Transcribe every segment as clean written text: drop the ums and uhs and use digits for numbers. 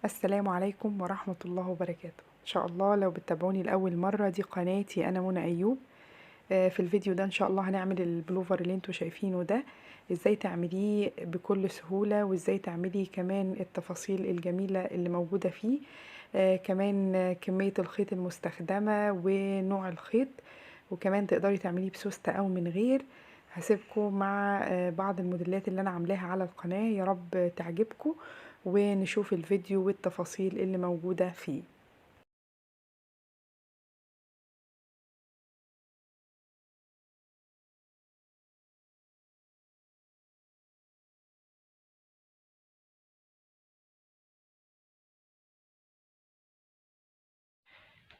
السلام عليكم ورحمة الله وبركاته. إن شاء الله لو بتتابعوني لأول مرة، دي قناتي أنا منى أيوب. في الفيديو ده إن شاء الله هنعمل البلوفر اللي انتوا شايفينه ده، ازاي تعمليه بكل سهولة، وازاي تعملي كمان التفاصيل الجميلة اللي موجودة فيه، كمان كمية الخيط المستخدمة ونوع الخيط، وكمان تقدري تعمليه بسوستة أو من غير. هسيبكم مع بعض الموديلات اللي أنا عاملاها على القناة، يا رب تعجبكم، ونشوف الفيديو والتفاصيل اللي موجودة فيه.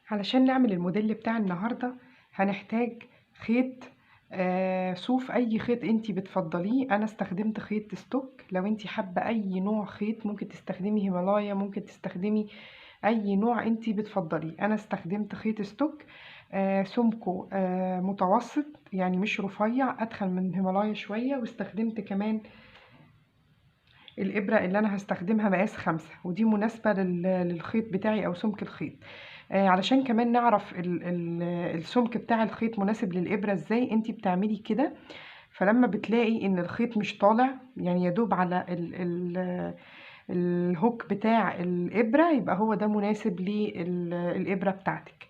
علشان نعمل الموديل بتاع النهاردة هنحتاج خيط صوف، اي خيط انتي بتفضليه. انا استخدمت خيط ستوك، لو انتي حابة اي نوع خيط ممكن تستخدمي هيمالايا، ممكن تستخدمي اي نوع انتي بتفضليه. انا استخدمت خيط ستوك، سمكة متوسط، يعني مش رفيع، ادخل من هيمالايا شوية. واستخدمت كمان الابرة اللي انا هستخدمها مقاس 5، ودي مناسبة للخيط بتاعي او سمك الخيط. علشان كمان نعرف السمك بتاع الخيط مناسب للإبرة ازاي. انتي بتعملي كده، فلما بتلاقي ان الخيط مش طالع، يعني يدوب على الهوك بتاع الإبرة، يبقى هو ده مناسب للإبرة بتاعتك.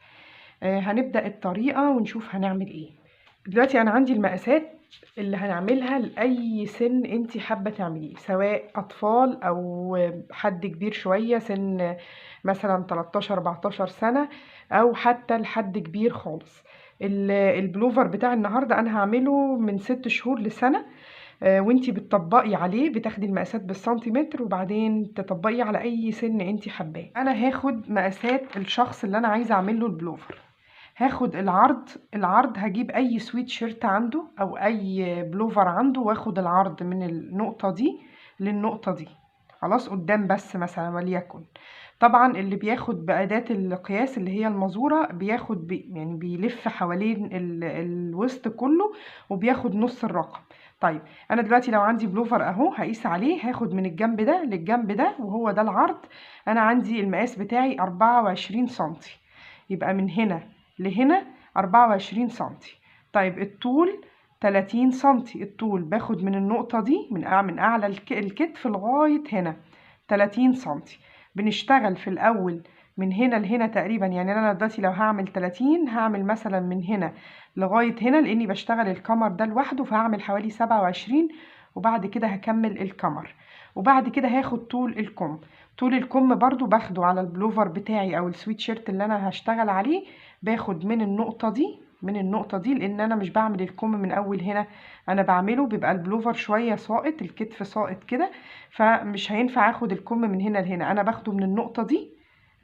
هنبدأ الطريقة ونشوف هنعمل ايه. دلوقتي انا عندي المقاسات اللي هنعملها لأي سن انتي حابة تعمليه، سواء أطفال أو حد كبير شوية، سن مثلا 13 14 سنة، أو حتى لحد كبير خالص. البلوفر بتاع النهاردة أنا هعمله من 6 شهور لسنة، وانتي بتطبقي عليه، بتاخدي المقاسات بالسنتيمتر وبعدين تطبقي على أي سن انتي حباه. أنا هاخد مقاسات الشخص اللي أنا عايزة أعمله البلوفر. هاخد العرض هجيب اي سويت شيرت عنده او اي بلوفر عنده، واخد العرض من النقطة دي للنقطة دي، خلاص قدام بس مثلا وليكن. طبعا اللي بياخد بأداة القياس اللي هي المزورة بياخد يعني بيلف حوالين الوسط كله وبياخد نص الرقم. طيب انا دلوقتي لو عندي بلوفر اهو هقيس عليه، هاخد من الجنب ده للجنب ده وهو ده العرض. انا عندي المقاس بتاعي 24 سنتي، يبقى من هنا لهنا 24 سنتي. طيب الطول 30 سنتي، الطول باخد من النقطة دي من أعلى الكتف لغاية هنا 30 سنتي. بنشتغل في الأول من هنا لهنا تقريبا، يعني أنا دلوقتي لو هعمل 30 هعمل مثلا من هنا لغاية هنا، لأني بشتغل الكمر ده لوحده، فهعمل حوالي 27، وبعد كده هكمل الكمر، وبعد كده هاخد طول الكم. طول الكم برضو باخده على البلوفر بتاعي أو السويت شيرت اللي أنا هشتغل عليه، باخد من النقطة دي، من النقطة دي، لأن أنا مش بعمل الكم من أول هنا، أنا بعمله بيبقى البلوفر شوية ساقط، الكتف ساقط كده، فمش هينفع أخد الكم من هنا لهنا، أنا باخده من النقطة دي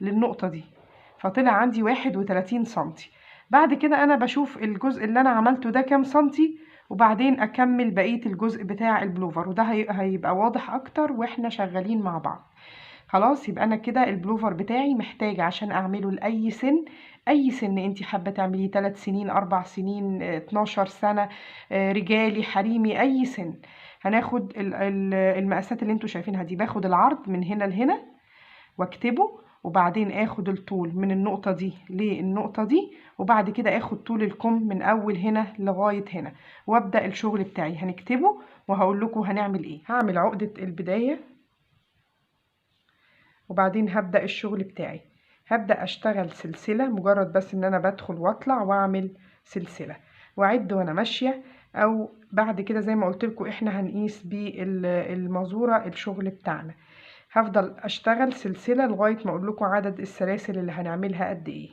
للنقطة دي، فطلع عندي 31 سنتي. بعد كده أنا بشوف الجزء اللي أنا عملته ده كام سنتي، وبعدين أكمل بقية الجزء بتاع البلوفر، وده هيبقى واضح أكتر وإحنا شغالين مع بعض. خلاص يبقى أنا كده البلوفر بتاعي محتاج عشان أعمله لأي سن، أي سن انتي حابة تعمليه، 3 سنين، 4 سنين، 12 سنة، رجالي حريمي، أي سن. هناخد المقاسات اللي انتوا شايفينها دي، باخد العرض من هنا لهنا واكتبه، وبعدين اخد الطول من النقطة دي للنقطة دي، وبعد كده اخد طول الكم من اول هنا لغاية هنا، وابدأ الشغل بتاعي. هنكتبه وهقول لكم هنعمل ايه. هعمل عقدة البداية وبعدين هبدأ الشغل بتاعي. هبدأ اشتغل سلسلة، مجرد بس ان انا بدخل واطلع واعمل سلسلة واعد وانا ماشية، او بعد كده زي ما قلت لكم احنا هنقيس بالمزورة الشغل بتاعنا. هفضل اشتغل سلسلة لغاية ما اقول لكم عدد السلاسل اللي هنعملها قد ايه.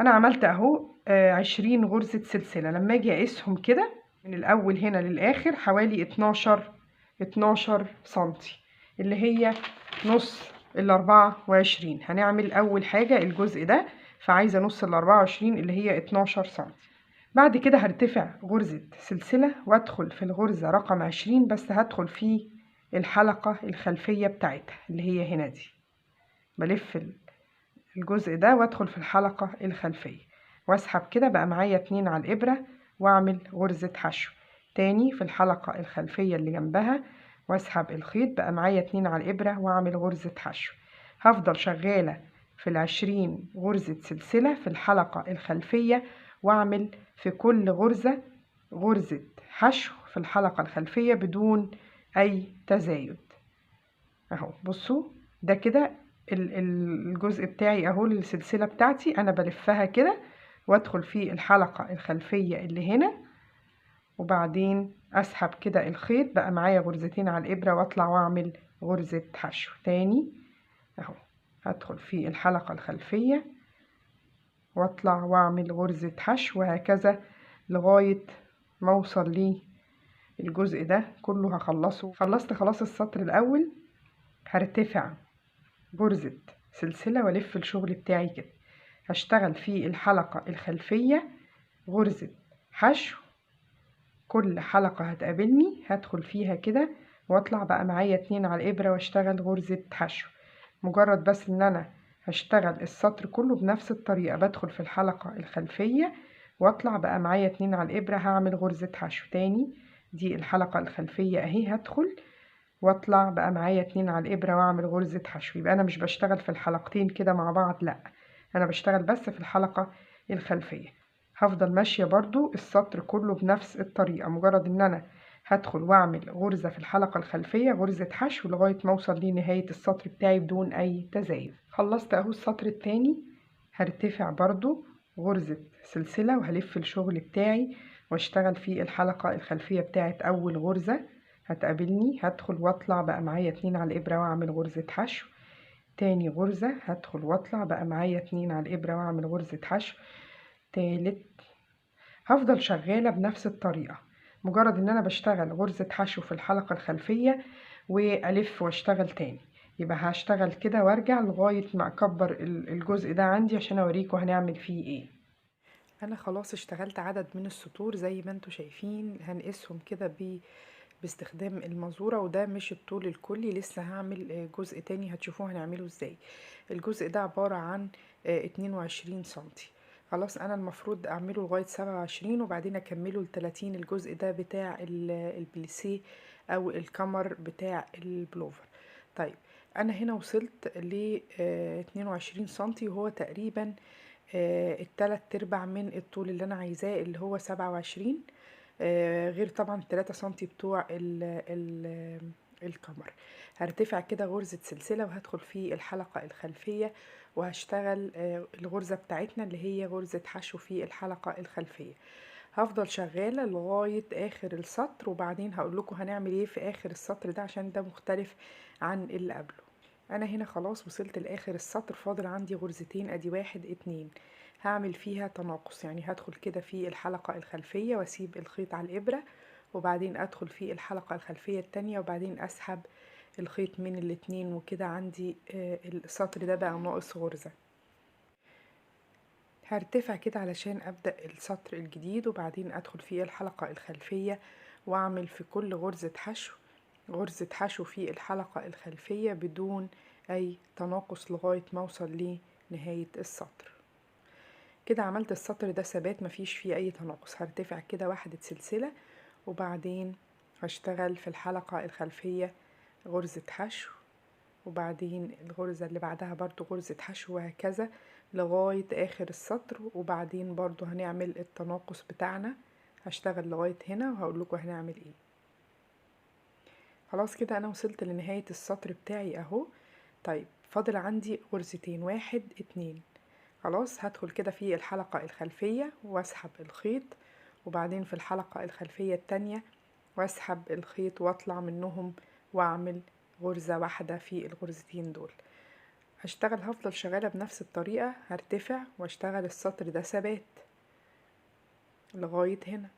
انا عملت اهو، 20 غرزة سلسلة. لما اجي اقيسهم كده من الاول هنا للاخر حوالي 12 سنتي، اللي هي نص 24. هنعمل اول حاجة الجزء ده، فعايزة نص 24 اللي هي 12 سنتي. بعد كده هرتفع غرزة سلسلة وادخل في الغرزة رقم 20، بس هدخل في الحلقة الخلفية بتاعتها اللي هي هنا دي. بلف الجزء ده وادخل في الحلقة الخلفية واسحب كده، بقى معايا 2 على الإبرة، واعمل غرزة حشو تاني في الحلقة الخلفية اللي جنبها واسحب الخيط، بقى معايا 2 على الابرة واعمل غرزة حشو. هفضل شغالة في 20 غرزة سلسلة في الحلقة الخلفية، واعمل في كل غرزة غرزة حشو في الحلقة الخلفية بدون اي تزايد اهو. بصوا ده كده الجزء بتاعي اهو، السلسلة بتاعتي انا بلفها كده وادخل في الحلقة الخلفية اللي هنا، وبعدين اسحب كده الخيط، بقى معايا غرزتين على الابرة واطلع واعمل غرزة حشو تاني اهو. هدخل في الحلقة الخلفية واطلع واعمل غرزة حشو، وهكذا لغاية ما اوصل ليه الجزء ده كله. هخلصه. خلصت خلاص السطر الاول. هرتفع غرزة سلسلة والف الشغل بتاعي كده، هشتغل في الحلقة الخلفية غرزة حشو، كل حلقة هتقابلني هدخل فيها كده واطلع، بقى معايا 2 على الابرة واشتغل غرزة حشو. مجرد بس ان انا هشتغل السطر كله بنفس الطريقة، بدخل في الحلقة الخلفية واطلع، بقى معايا 2 على الابرة هعمل غرزة حشو تاني. دي الحلقة الخلفية اهي، هدخل واطلع، بقى معايا 2 على الابرة واعمل غرزة حشو. يبقى انا مش بشتغل في الحلقتين كده مع بعض، لا انا بشتغل بس في الحلقة الخلفية. هفضل ماشية برضو السطر كله بنفس الطريقة، مجرد ان انا هدخل واعمل غرزة في الحلقة الخلفية غرزة حشو لغاية ما اوصل لنهاية السطر بتاعي بدون اي تزايد. خلصت اهو السطر التاني. هرتفع برضو غرزة سلسلة وهلف الشغل بتاعي واشتغل في الحلقة الخلفية بتاعت اول غرزة هتقابلني، هدخل واطلع، بقى معايا 2 على الابرة واعمل غرزة حشو. تاني غرزة هدخل واطلع، بقى معايا 2 على الابرة واعمل غرزة حشو. تالت. هفضل شغالة بنفس الطريقة، مجرد ان انا بشتغل غرزة حشو في الحلقة الخلفية والف واشتغل تاني. يبقى هشتغل كده وارجع لغاية ما اكبر الجزء ده عندي عشان اوريكم هنعمل فيه ايه. انا خلاص اشتغلت عدد من السطور زي ما انتم شايفين، هنقيسهم كده باستخدام المزورة، وده مش الطول الكلي، لسه هعمل جزء تاني هتشوفوه هنعمله ازاي. الجزء ده عبارة عن 22 سنتي. خلاص انا المفروض اعمله لغاية 27 وبعدين اكمله ل30، الجزء ده بتاع البليسيه او الكمر بتاع البلوفر. طيب انا هنا وصلت ل 22 سنتي، وهو تقريبا التلات ارباع من الطول اللي انا عايزاه اللي هو 27، غير طبعا 3 سنتي بتوع الكمر. هرتفع كده غرزة سلسلة وهدخل في الحلقة الخلفية وهشتغل الغرزة بتاعتنا اللي هي غرزة حشو في الحلقة الخلفية. هفضل شغالة لغاية اخر السطر، وبعدين هقول لكم هنعمل ايه في اخر السطر ده عشان ده مختلف عن اللي قبله. انا هنا خلاص وصلت لاخر السطر، فاضل عندي غرزتين، ادي 1 2، هعمل فيها تناقص، يعني هدخل كده في الحلقة الخلفية واسيب الخيط على الابرة، وبعدين ادخل في الحلقة الخلفية التانية، وبعدين اسحب الخيط من الاتنين، وكده عندي السطر ده بقى ناقص غرزة. هرتفع كده علشان ابدأ السطر الجديد، وبعدين ادخل في الحلقة الخلفية واعمل في كل غرزة حشو غرزة حشو في الحلقة الخلفية بدون اي تناقص لغاية ما اوصل لنهاية السطر. كده عملت السطر ده ثبات مفيش فيه اي تناقص. هرتفع كده واحدة سلسلة، وبعدين هشتغل في الحلقة الخلفية غرزة حشو، وبعدين الغرزة اللي بعدها برضو غرزة حشو، وهكذا لغاية اخر السطر. وبعدين برضو هنعمل التناقص بتاعنا. هشتغل لغاية هنا وهقول لكم هنعمل ايه. خلاص كده انا وصلت لنهاية السطر بتاعي اهو. طيب فاضل عندي غرزتين، 1 2. خلاص هدخل كده في الحلقة الخلفية واسحب الخيط، وبعدين في الحلقة الخلفية التانية واسحب الخيط واطلع منهم واعمل غرزة واحدة في الغرزتين دول. هفضل شغالة بنفس الطريقة، هرتفع واشتغل السطر ده ثبات لغاية هنا،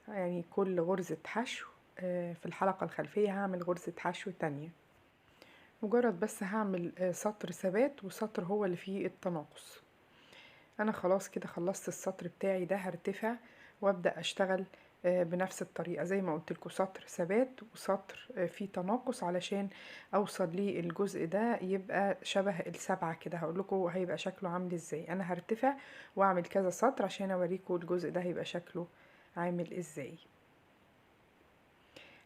يعني كل غرزة حشو في الحلقة الخلفية هعمل غرزة حشو تانية. مجرد بس هعمل سطر ثبات وسطر هو اللي فيه التناقص. انا خلاص كده خلصت السطر بتاعي ده، هرتفع وابدأ اشتغل بنفس الطريقة زي ما قلت لكم، سطر ثبات وسطر فيه تناقص علشان اوصل للجزء ده يبقى شبه السبعة كده. هقول لكم هيبقى شكله عامل ازاي. انا هرتفع واعمل كذا سطر عشان اوريكم الجزء ده هيبقى شكله عامل ازاي.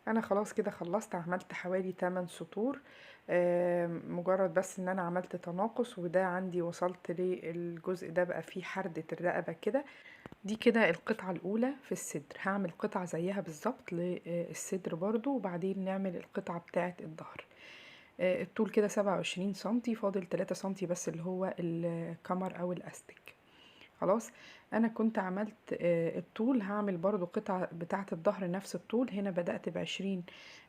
انا خلاص كده خلصت، عملت حوالي 8 سطور، مجرد بس ان انا عملت تناقص، وده عندي وصلت للجزء ده بقى فيه حردة الرقبة كده. دي كده القطعة الاولى في الصدر، هعمل قطعة زيها بالظبط للصدر برضو، وبعدين نعمل القطعة بتاعة الظهر. الطول كده 27 سنتي، فاضل 3 سنتي بس اللي هو الكمر او الاستك. خلاص انا كنت عملت الطول، هعمل برضو قطعة بتاعة الظهر نفس الطول. هنا بدأت ب20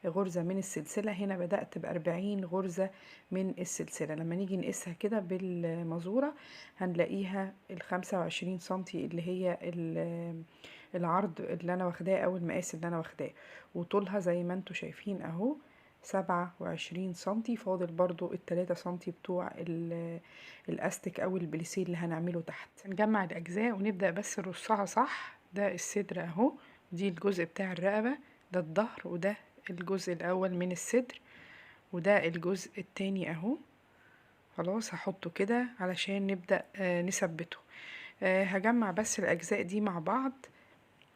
غرزة من السلسلة، هنا بدأت ب40 غرزة من السلسلة. لما نيجي نقيسها كده بالمزورة هنلاقيها 25 سنتي اللي هي العرض اللي انا واخداه او المقاس اللي انا واخداه، وطولها زي ما انتوا شايفين اهو 27 سنتي، فاضل برضو 3 سنتي بتوع الاستك او البليسيه اللي هنعمله تحت. نجمع الاجزاء ونبدأ بس نرصها صح. ده الصدر اهو، دي الجزء بتاع الرقبة، ده الظهر، وده الجزء الاول من الصدر، وده الجزء التاني اهو. خلاص هحطه كده علشان نبدأ نثبته. هجمع بس الاجزاء دي مع بعض،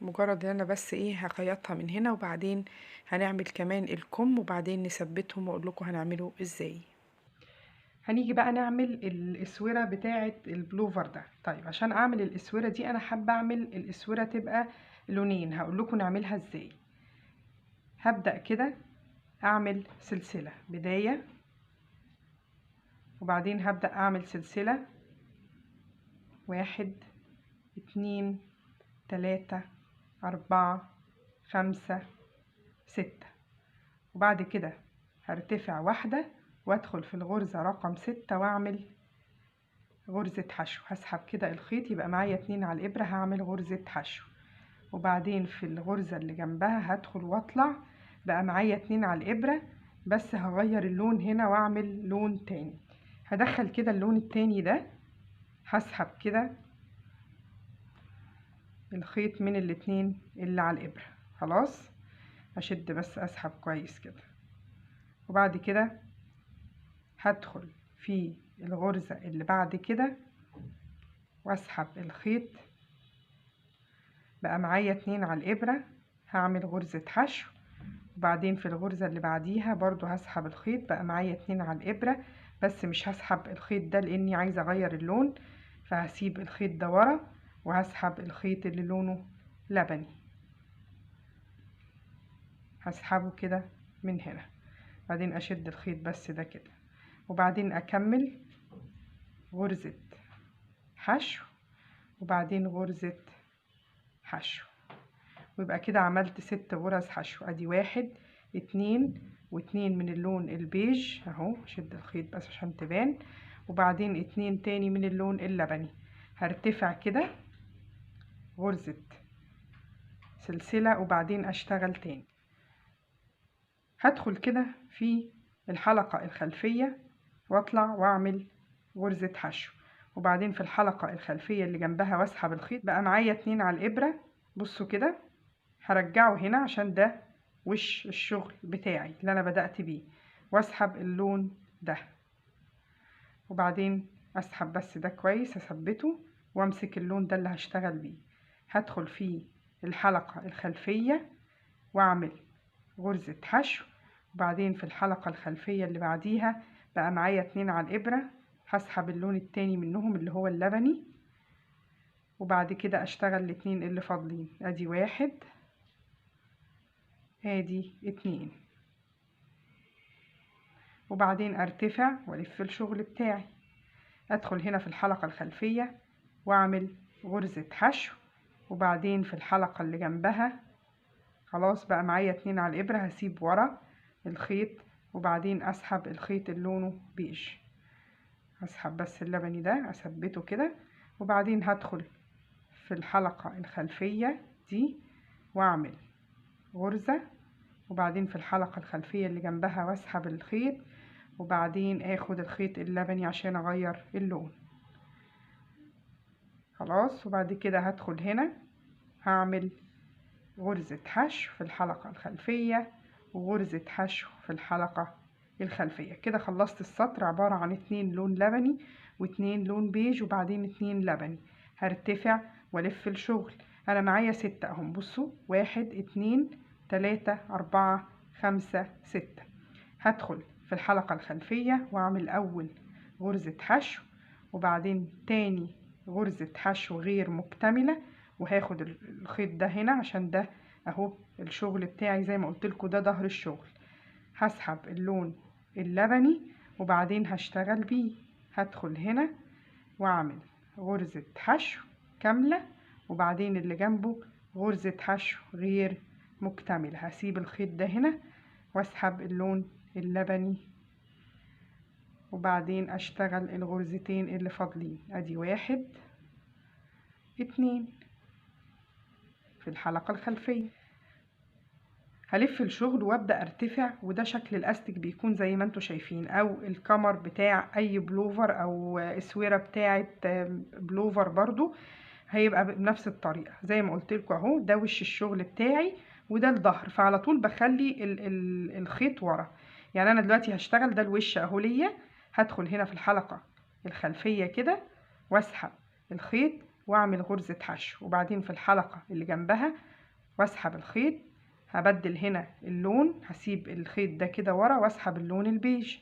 مجرد ان انا بس هخيطها من هنا، وبعدين هنعمل كمان الكم، وبعدين نثبتهم واقول لكم هنعمله ازاي. هنيجي بقى نعمل الاسوره بتاعه البلوفر ده. طيب عشان اعمل الاسوره دي انا حابه اعمل الاسوره تبقى لونين، هقول لكم نعملها ازاي. هبدا كده اعمل سلسله بدايه، وبعدين هبدا اعمل سلسله 1 2 3 4 5 6، وبعد كده هرتفع واحدة وادخل في الغرزة رقم 6 واعمل غرزة حشو. هسحب كده الخيط يبقى معايا 2 على الإبرة، هعمل غرزة حشو، وبعدين في الغرزة اللي جنبها هدخل واطلع، بقى معايا 2 على الإبرة، بس هغير اللون هنا واعمل لون تاني. هدخل كده اللون التاني ده، هسحب كده الخيط من الاتنين اللي على الإبرة. خلاص هشد بس اسحب كويس كده، وبعد كده هدخل في الغرزة اللي بعد كده واسحب الخيط، بقى معايا 2 على الإبرة، هعمل غرزة حشو، وبعدين في الغرزة اللي بعديها برضو هسحب الخيط، بقى معايا 2 على الإبرة، بس مش هسحب الخيط ده لاني عايزة اغير اللون، فهسيب الخيط ده ورا وهسحب الخيط اللي لونه لبني، هسحبه كده من هنا، بعدين اشد الخيط بس ده كده، وبعدين اكمل غرزة حشو، وبعدين غرزة حشو، ويبقى كده عملت 6 غرز حشو. ادي 1 2 و2 من اللون البيج اهو، شد الخيط بس عشان تبان، وبعدين 2 تاني من اللون اللبني. هرتفع كده غرزة سلسلة وبعدين اشتغل تاني. هدخل كده في الحلقة الخلفية واطلع واعمل غرزة حشو، وبعدين في الحلقة الخلفية اللي جنبها واسحب الخيط، بقى معايا 2 على الإبرة. بصوا كده هرجعه هنا عشان ده وش الشغل بتاعي اللي انا بدأت بيه، واسحب اللون ده، وبعدين اسحب بس ده كويس اثبته، وامسك اللون ده اللي هشتغل بيه. هدخل في الحلقة الخلفية واعمل غرزة حشو، وبعدين في الحلقة الخلفية اللي بعديها بقى معايا 2 على الإبرة، هسحب اللون التاني منهم اللي هو اللبني، وبعد كده اشتغل الاتنين اللي فاضلين. ادي 1 ادي 2، وبعدين ارتفع والف الشغل بتاعي. ادخل هنا في الحلقة الخلفية واعمل غرزة حشو، وبعدين في الحلقة اللي جنبها خلاص بقى معايا 2 على الإبرة، هسيب ورا الخيط وبعدين اسحب الخيط اللي لونه بيج، هسحب بس اللبني ده اثبته كده، وبعدين هدخل في الحلقة الخلفية دي واعمل غرزة، وبعدين في الحلقة الخلفية اللي جنبها واسحب الخيط، وبعدين اخد الخيط اللبني عشان اغير اللون. خلاص، وبعد كده هدخل هنا هعمل غرزة حشو في الحلقة الخلفية وغرزة حشو في الحلقة الخلفية. كده خلصت السطر، عبارة عن 2 لون لبني و2 لون بيج وبعدين 2 لبني. هرتفع والف الشغل، انا معايا 6 اهم، بصوا 1 2 3 4 5 6. هدخل في الحلقة الخلفية واعمل اول غرزة حشو، وبعدين تاني غرزة حشو غير مكتملة، وهاخد الخيط ده هنا عشان ده اهو الشغل بتاعي زي ما قلت لكم، ده ظهر الشغل. هسحب اللون اللبني وبعدين هشتغل بيه. هدخل هنا واعمل غرزة حشو كاملة، وبعدين اللي جنبه غرزة حشو غير مكتملة. هسيب الخيط ده هنا واسحب اللون اللبني، وبعدين اشتغل الغرزتين اللي فاضلين. ادي 1 2 في الحلقة الخلفية. هلف الشغل وابدأ ارتفع، وده شكل الاستك بيكون زي ما انتم شايفين، او الكمر بتاع اي بلوفر او اسويرة بتاعت بلوفر برضو هيبقى بنفس الطريقة زي ما قلت لكم اهو. ده وش الشغل بتاعي وده الظهر، فعلى طول بخلي الخيط ورا. يعني انا دلوقتي هشتغل ده الوش اهو ليا، هدخل هنا في الحلقة الخلفية كده واسحب الخيط واعمل غرزة حشو، وبعدين في الحلقة اللي جنبها واسحب الخيط. هبدل هنا اللون، هسيب الخيط ده كده ورا واسحب اللون البيج،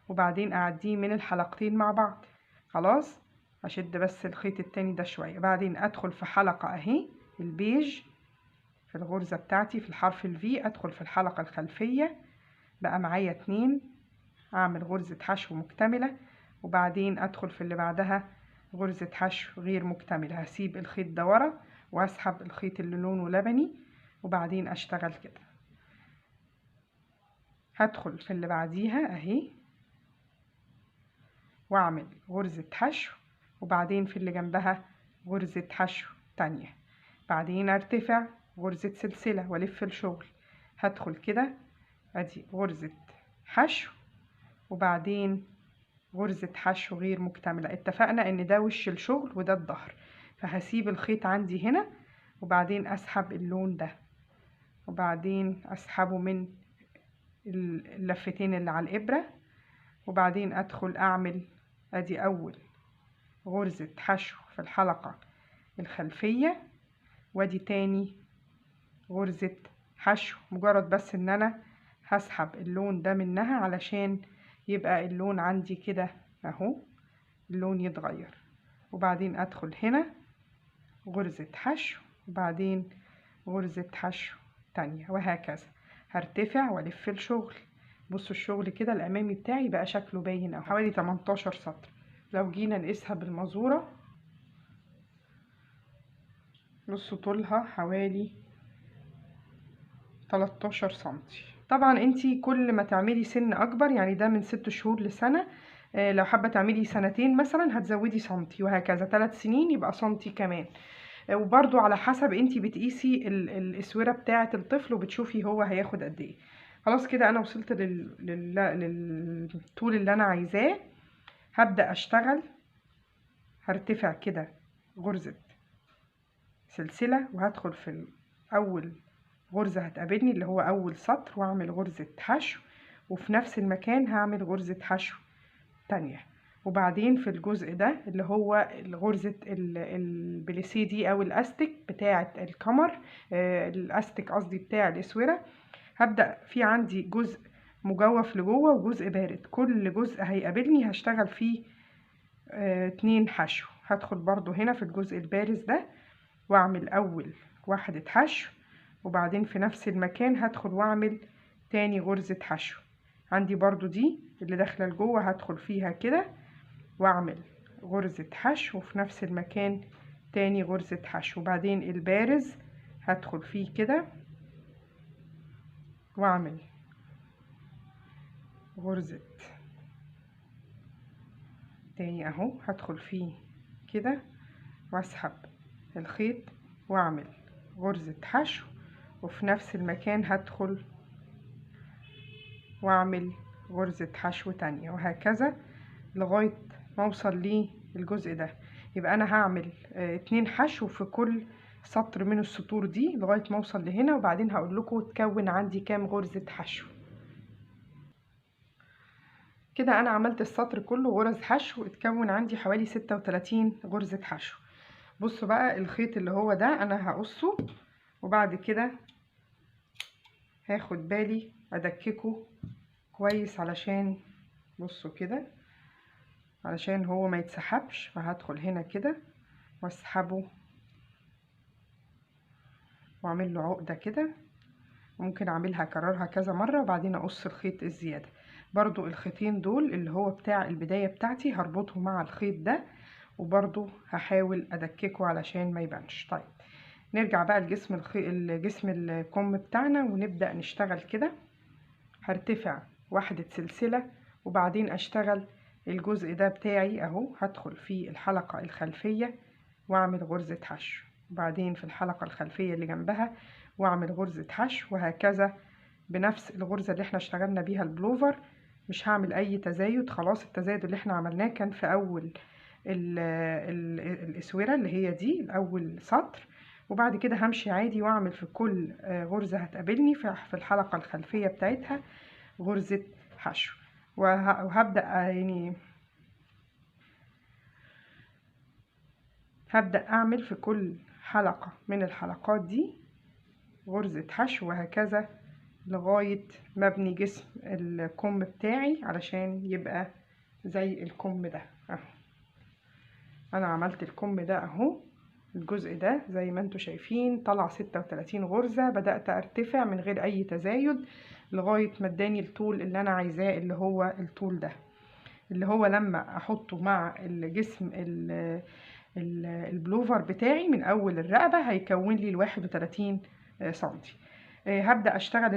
وبعدين اعديه من الحلقتين مع بعض. خلاص هشد بس الخيط التاني ده شوية، بعدين ادخل في حلقة اهي البيج في الغرزة بتاعتي في الحرف ال V، ادخل في الحلقة الخلفية، بقى معايا 2، اعمل غرزة حشو مكتملة، وبعدين ادخل في اللي بعدها غرزة حشو غير مكتملة. هسيب الخيط ده ورا واسحب الخيط اللي لونه لبني، وبعدين اشتغل كده. هدخل في اللي بعديها اهي واعمل غرزة حشو، وبعدين في اللي جنبها غرزة حشو تانية، بعدين ارتفع غرزة سلسلة والف الشغل. هدخل كده ادي غرزة حشو، وبعدين غرزة حشو غير مكتملة. اتفقنا ان ده وش الشغل وده الظهر، فهسيب الخيط عندي هنا وبعدين اسحب اللون ده، وبعدين اسحبه من اللفتين اللي على الابرة، وبعدين ادخل اعمل ادي اول غرزة حشو في الحلقة الخلفية، وادي تاني غرزة حشو. مجرد بس ان انا هسحب اللون ده منها علشان يبقى اللون عندي كده اهو، اللون يتغير. وبعدين ادخل هنا غرزة حشو، وبعدين غرزة حشو تانية، وهكذا. هرتفع والف الشغل. بصوا الشغل كده الامامي بتاعي بقى شكله باين اهو، حوالي 18 سطر. لو جينا نقيسها بالمزورة نص طولها حوالي 13 سنتي. طبعا انتي كل ما تعملي سن اكبر، يعني ده من 6 شهور لسنة، لو حابة تعملي سنتين مثلا هتزودي سنتي، وهكذا. 3 سنين يبقى سنتي كمان. وبرضو على حسب انتي بتقيسي الاسورة بتاعة الطفل وبتشوفي هو هياخد قد ايه. خلاص كده انا وصلت للطول اللي انا عايزاه. هبدأ اشتغل، هرتفع كده غرزة سلسلة، وهدخل في اول غرزة هتقابلني اللي هو اول سطر، واعمل غرزة حشو، وفي نفس المكان هعمل غرزة حشو تانية. وبعدين في الجزء ده اللي هو غرزة البليسيه دي او الاستك بتاعة الكمر، الاستك قصدي بتاع الاسورة، هبدأ في عندي جزء مجوف لجوه وجزء بارد. كل جزء هيقابلني هشتغل فيه 2 حشو. هدخل برضو هنا في الجزء البارز ده واعمل اول واحدة حشو، وبعدين في نفس المكان هدخل واعمل تاني غرزة حشو. عندي برضو دي اللي داخلة لجوه هدخل فيها كده واعمل غرزة حشو، وفي نفس المكان تاني غرزة حشو. وبعدين البارز هدخل فيه كده واعمل غرزة تاني اهو، هدخل فيه كده واسحب الخيط واعمل غرزة حشو، وفي نفس المكان هدخل واعمل غرزة حشو تانية، وهكذا لغاية ما اوصل للجزء ده. يبقى انا هعمل 2 حشو في كل سطر من السطور دي لغاية ما اوصل لهنا، وبعدين هقول لكم تكون عندي كام غرزة حشو. كده انا عملت السطر كله غرز حشو، اتكون عندي حوالي 36 غرزة حشو. بصوا بقى الخيط اللي هو ده انا هقصه، وبعد كده هاخد بالي ادككه كويس علشان بصوا كده، علشان هو ما يتسحبش. فهدخل هنا كده واسحبه واعمل له عقدة كده، ممكن اعملها اكررها كذا مرة، وبعدين اقص الخيط الزيادة. برضو الخيطين دول اللي هو بتاع البداية بتاعتي هربطه مع الخيط ده، وبرضو هحاول ادككه علشان ما يبانش. طيب نرجع بقى لجسم الجسم الكم بتاعنا ونبدأ نشتغل كده. هرتفع واحدة سلسلة وبعدين اشتغل الجزء ده بتاعي اهو، هدخل في الحلقة الخلفية واعمل غرزة حشو، وبعدين في الحلقة الخلفية اللي جنبها واعمل غرزة حشو، وهكذا بنفس الغرزة اللي احنا اشتغلنا بيها البلوفر. مش هعمل اي تزايد، خلاص التزايد اللي احنا عملناه كان في اول الاسورة اللي هي دي الاول سطر، وبعد كده همشي عادي واعمل في كل غرزة هتقابلني في الحلقة الخلفية بتاعتها غرزة حشو. وهبدأ يعني هبدأ اعمل في كل حلقة من الحلقات دي غرزة حشو، وهكذا لغاية ما ابني جسم الكم بتاعي علشان يبقى زي الكم ده اهو. انا عملت الكم ده اهو، الجزء ده زي ما انتوا شايفين طلع 36 غرزة، بدأت ارتفع من غير اي تزايد لغاية ما اداني الطول اللي انا عايزاه اللي هو الطول ده، اللي هو لما احطه مع الجسم البلوفر بتاعي من اول الرقبة هيكون لي 31 سنتي. هبدأ اشتغل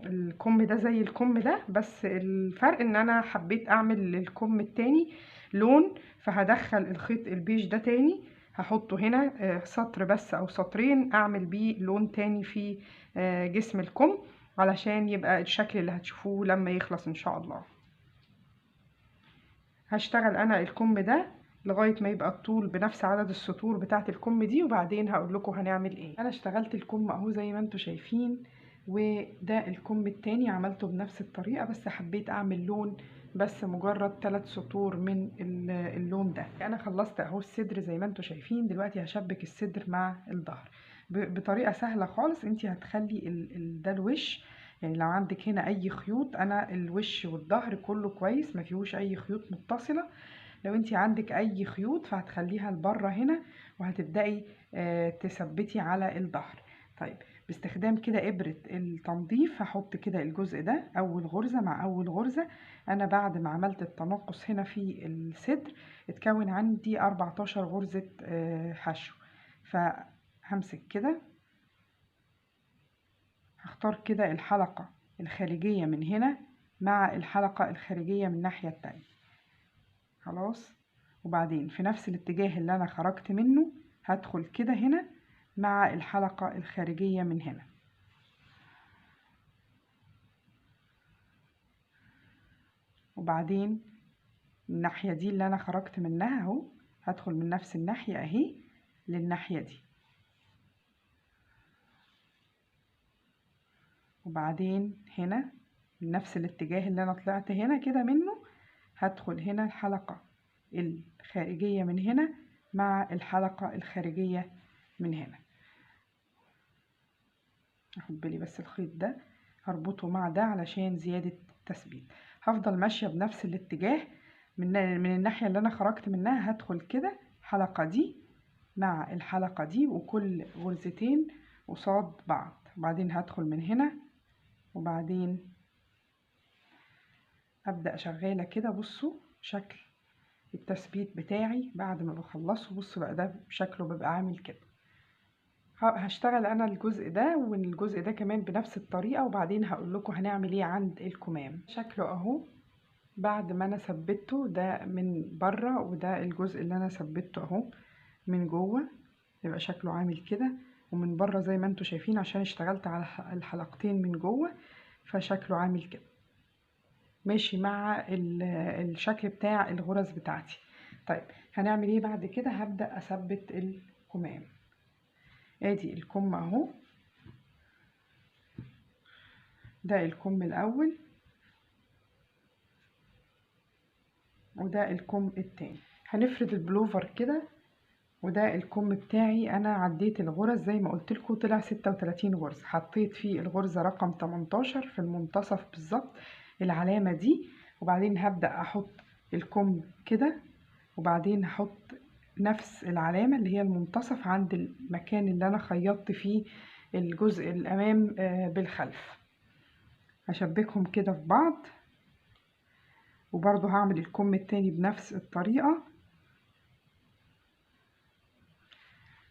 الكم ده زي الكم ده، بس الفرق ان انا حبيت اعمل الكم التاني لون، فهدخل الخيط البيج ده تاني هحطه هنا سطر بس او سطرين اعمل بيه لون تاني في جسم الكم علشان يبقى الشكل اللي هتشوفوه لما يخلص ان شاء الله. هشتغل انا الكم ده لغاية ما يبقى الطول بنفس عدد السطور بتاعة الكم دي، وبعدين هقول لكم هنعمل ايه. انا اشتغلت الكم اهو زي ما انتم شايفين، وده الكم التاني عملته بنفس الطريقة، بس حبيت اعمل لون بس مجرد 3 سطور من اللون ده. انا خلصت اهو الصدر زي ما انتم شايفين. دلوقتي هشبك الصدر مع الظهر بطريقة سهلة خالص. انتي هتخلي ده الوش، يعني لو عندك هنا اي خيوط، انا الوش والظهر كله كويس ما فيهوش اي خيوط متصلة. لو انتي عندك اي خيوط فهتخليها لبره هنا، وهتبدأي تثبتي على الظهر. طيب باستخدام كده ابرة التنظيف هحط كده الجزء ده اول غرزة مع اول غرزة. انا بعد ما عملت التناقص هنا في الصدر اتكون عندي 14 غرزة حشو، فهمسك كده هختار كده الحلقة الخارجية من هنا مع الحلقة الخارجية من الناحية التانية خلاص. وبعدين في نفس الاتجاه اللي انا خرجت منه هدخل كده هنا مع الحلقة الخارجية من هنا. وبعدين الناحية دي اللي انا خرجت منها اهو هدخل من نفس الناحية اهي للناحية دي. وبعدين هنا من نفس الاتجاه اللي انا طلعت هنا كده منه هدخل هنا الحلقة الخارجية من هنا مع الحلقة الخارجية من هنا. اخد بالي بس الخيط ده هربطه مع ده علشان زيادة تثبيت. هفضل ماشية بنفس الاتجاه من الناحية اللي انا خرجت منها، هدخل كده الحلقة دي مع الحلقة دي وكل غرزتين قصاد بعض. وبعدين هدخل من هنا وبعدين ابدأ شغالة كده. بصوا شكل التثبيت بتاعي بعد ما بخلصه، بصوا بقى ده شكله بيبقى عامل كده. هشتغل انا الجزء ده والجزء ده كمان بنفس الطريقة، وبعدين هقول لكم هنعمل ايه عند الكمام. شكله اهو بعد ما انا ثبته، ده من بره وده الجزء اللي انا ثبته اهو من جوه، يبقى شكله عامل كده. ومن بره زي ما انتم شايفين عشان اشتغلت على الحلقتين من جوه فشكله عامل كده، ماشي مع الشكل بتاع الغرز بتاعتي. طيب هنعمل ايه بعد كده؟ هبدأ اثبت الكمام. ادي الكم اهو، ده الكم الاول وده الكم التاني. هنفرد البلوفر كده وده الكم بتاعي. انا عديت الغرز زي ما قلت لكم، طلع 36 غرزة، حطيت فيه الغرزة رقم 18 في المنتصف بالظبط العلامة دي، وبعدين هبدأ احط الكم كده، وبعدين هحط نفس العلامة اللي هي المنتصف عند المكان اللي انا خيطت فيه الجزء الامام بالخلف. هشبكهم كده في بعض، وبرضو هعمل الكم التاني بنفس الطريقة،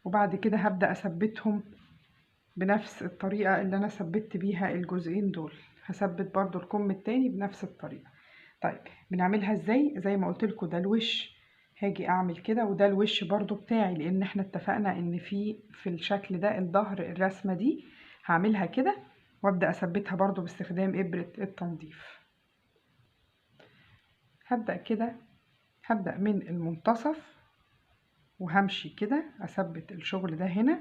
وبعد كده هبدأ اثبتهم بنفس الطريقة اللي انا ثبت بيها الجزئين دول. هثبت برضو الكم التاني بنفس الطريقة. طيب بنعملها ازاي؟ زي ما قلت لكم ده الوش، هاجي اعمل كده، وده الوش برضو بتاعي، لان احنا اتفقنا ان في الشكل ده الظهر الرسمة دي هعملها كده، وابدأ اثبتها برضو باستخدام ابرة التنظيف. هبدأ كده، هبدأ من المنتصف وهمشي كده اثبت الشغل ده هنا،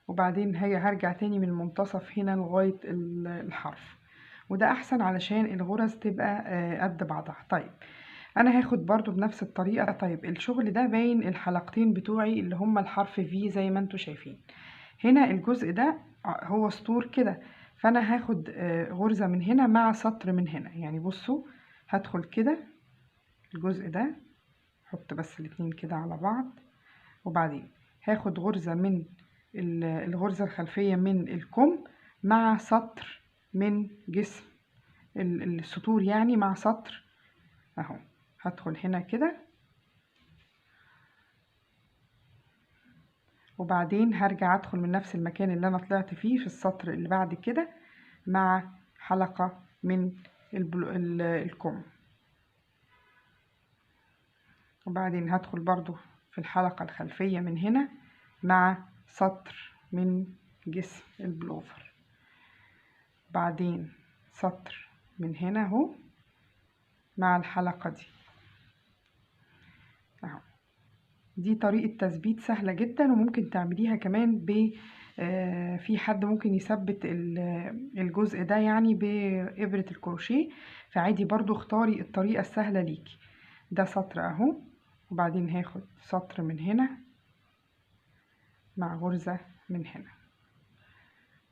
وبعدين هرجع تاني من المنتصف هنا لغاية الحرف، وده احسن علشان الغرز تبقى قد بعضها. طيب انا هاخد برضو بنفس الطريقة. طيب الشغل ده باين الحلقتين بتوعي اللي هما الحرف في زي ما انتوا شايفين هنا، الجزء ده هو سطور كده، فانا هاخد غرزة من هنا مع سطر من هنا. يعني بصوا هدخل كده الجزء ده، احط بس الاتنين كده على بعض، وبعدين هاخد غرزة من الغرزة الخلفية من الكم مع سطر من جسم السطور، يعني مع سطر اهو. هدخل هنا كده، وبعدين هرجع ادخل من نفس المكان اللي انا طلعت فيه في السطر اللي بعد كده مع حلقة من الكم، وبعدين هدخل برضو في الحلقة الخلفية من هنا مع سطر من جسم البلوفر، بعدين سطر من هنا اهو مع الحلقة دي اهو. دي طريقة تثبيت سهلة جدا، وممكن تعمليها كمان ب في حد ممكن يثبت الجزء ده يعني بإبرة الكروشيه، فعادي برضو اختاري الطريقة السهلة ليكي. ده سطر اهو، وبعدين هاخد سطر من هنا مع غرزة من هنا،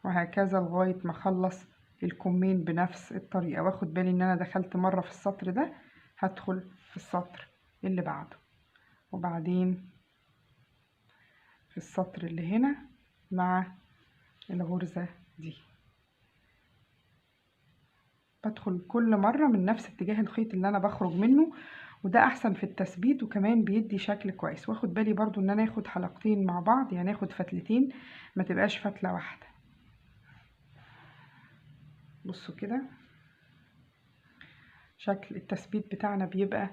وهكذا لغاية ما اخلص الكمين بنفس الطريقة. واخد بالي ان انا دخلت مرة في السطر ده، هدخل في السطر اللي بعده، وبعدين في السطر اللي هنا مع الغرزة دي. بدخل كل مرة من نفس اتجاه الخيط اللي انا بخرج منه، وده احسن في التثبيت وكمان بيدي شكل كويس. واخد بالي برضو ان انا اخد حلقتين مع بعض، يعني اخد فتلتين ما تبقاش فتلة واحدة. بصوا كده شكل التثبيت بتاعنا بيبقى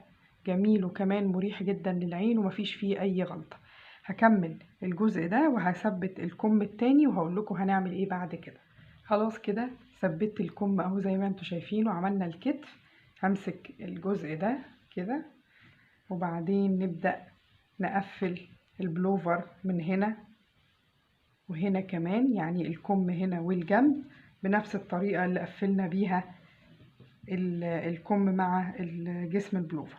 جميل وكمان مريح جدا للعين ومفيش فيه اي غلطة. هكمل الجزء ده وهثبت الكم التاني وهقول لكم هنعمل ايه بعد كده. خلاص كده ثبت الكم اهو زي ما انتم شايفين، وعملنا الكتف. همسك الجزء ده كده، وبعدين نبدأ نقفل البلوفر من هنا وهنا كمان، يعني الكم هنا والجنب بنفس الطريقة اللي قفلنا بيها الكم مع الجسم البلوفر.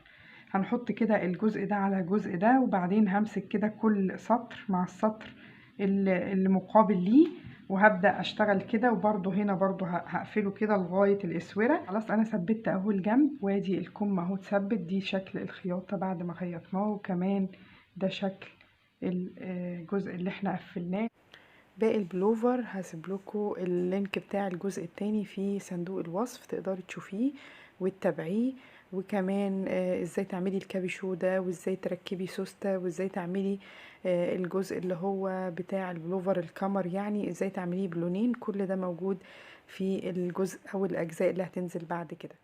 هنحط كده الجزء ده على الجزء ده، وبعدين همسك كده كل سطر مع السطر اللي مقابل ليه، وهبدأ اشتغل كده. وبرده هنا برده هقفله كده لغاية الاسورة. خلاص انا ثبتت اهو الجنب، وادي الكم اهو اتثبت. دي شكل الخياطة بعد ما خيطناه، وكمان ده شكل الجزء اللي احنا قفلناه. باقي البلوفر هسيب لكم ال link بتاع الجزء التاني في صندوق الوصف، تقدري تشوفيه وتتابعيه، وكمان ازاي تعملي الكابيشو ده، وازاي تركبي سوستة، وازاي تعملي الجزء اللي هو بتاع البلوفر الكمر، يعني ازاي تعمليه بلونين. كل ده موجود في الجزء او الاجزاء اللي هتنزل بعد كده.